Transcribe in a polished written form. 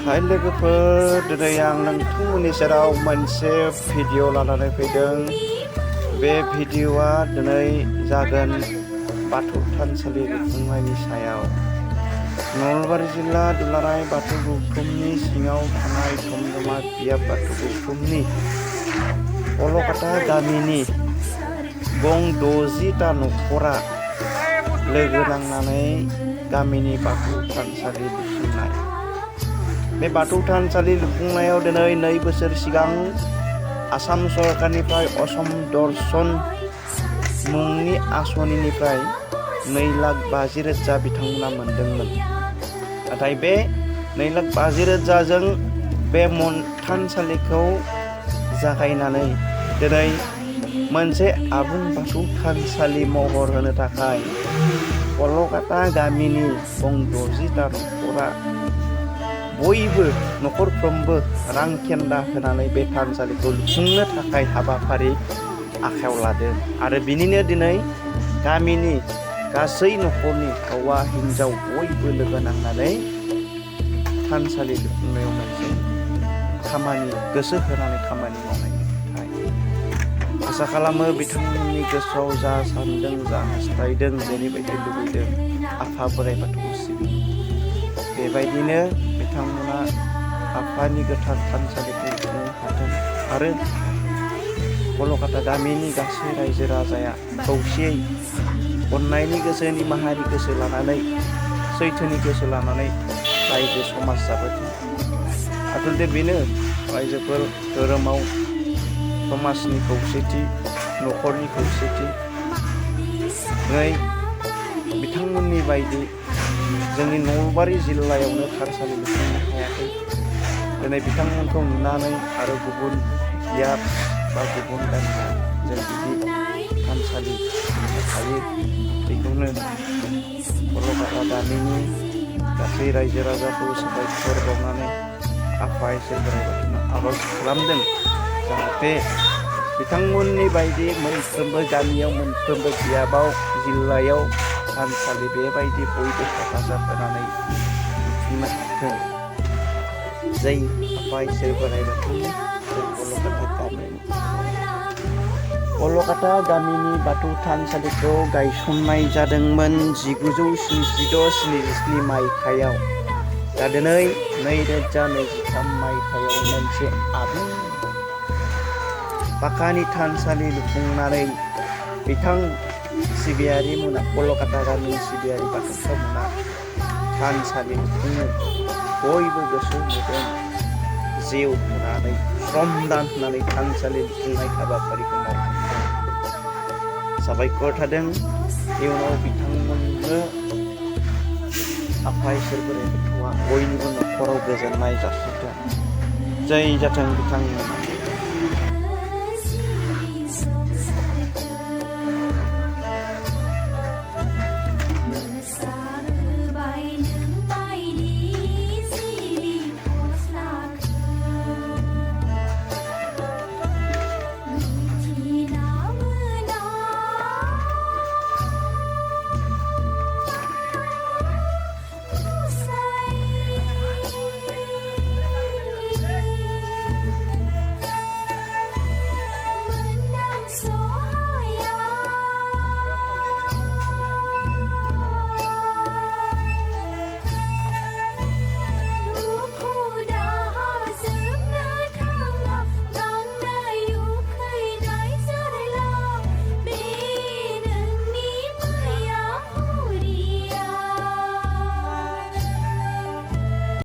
हाय लोगोफोर, दिनै आं नोंथांमोननि सेराव मोनसे भिडिअ लानानै फैदों। बे भिडिअआ दिनै जागोन बाथौ थानसालि लुफुंनायनि सायाव। नलबारि जिल्ला दुलाराय बाथौ गौथुमनि सिङाव थानाय धमधमा बियाब बाथौ गौथुमनि अलकाता गामिनि गं 60टा न'खरा लोगो नांनानै गामिनि बाथौ थानसालि लुफुंनाय। बे बाथौ थानसालि लुफुंनायाव दिनै 2 बोसोर सिगां आसाम सरकारनिफ्राय असम दर्शन मुंनि आसनिनिफ्राय 2,50,000 बिथांमोना मोनदोंमोन। नाथाय बे 2,50,000जों बे थानसालिखौ जागायनानै दिनै मोनसे आबुं बाथौ थानसालि महर होनो थाखाय अलकाता गामिनि गं 60टा न'खरा बयबो न'खरफ्रोमबो रां खेन्दा होनानै बे थानसालिखौ लुफुंनो थाखाय हाबाफारि आखायाव लादों। आरो बिनिनो दिनै गामिनि गासै न'खरनि हौवा हिन्जाव बयबो लोगो नांनानै थानसालि लुफुंनायाव मोनसे खामानि गोसो होनानै खामानि मावनायनि थाखाय आसा खालामो बिथांमोननि गोसोआव जा सानदों, जा हास्थायदों, जेरैबायदि लुबैदों आफा बोराइ बाथौखौ सिबिनो। बेबायदिनो बिथांमोना आफानि गोथार थानसालिखौ लुफुंनो हाथों आरो अलकाता गामिनि गासै रायजो राजाया खौसेयै अननायनि गोसो, निमाहानि गोसो लानानै, सैथोनि गोसो लानानै रायजो समाज जाबोथों। आसलथे बेनो रायजोफोर धोरोमाव समाजनि खौसेथि, न'खरनि खौसेथि। नै बिथांमोननि बायदि जोंनि नलबारि जिल्लायावनो थानसालि लुफुंनो हायाखै। दिनै बिथांमोनखौ नुनानै आरो गुबुन बियाब बा गुबुन गामिया जों बिदि थानसालि थायो, बेखौनो अलकाता गामिनि गासै रायजो राजाखौ साबायखर बावनानै आफा इसोर बोराइ बाथौनाव आरज खालामदों जाहाथे बिथांमोननि बायदि मोनफ्रोमबो गामियाव, मोनफ्रोमबो बियाबाव, जिल्लायाव थानसालि बेबायदि बयबो हेफाजाब होनानै लुफुंनो हाथों। जै आफा इसोर बोराइ बाथौनि अलकाता गामिनि बाथौ थानसालिखौ गायसननाय जादोंमोन 1976-77 मायथाइयाव। दा दिनै 2023 मायथाइयाव मोनसे आबुं पाकानि थानसालि लुफुंनानै बिथां सिबियारि मोना, अलकाता गामिनि सिबियारि बाथौसामोना थानसालि लुफुंनो बयबो गोसो मोदोम जिउ होनानै, श्रमदान होनानै थानसालि लुफुंनाय हाबाफारिखौ मावदों। साबायखर थादों। इयुनाव बिथांमोननो आफा इसोर बोराइ बाथौआ बयनिबो न'खराव गोजोननाय जासिथों। जै जाथों बिथांमोना।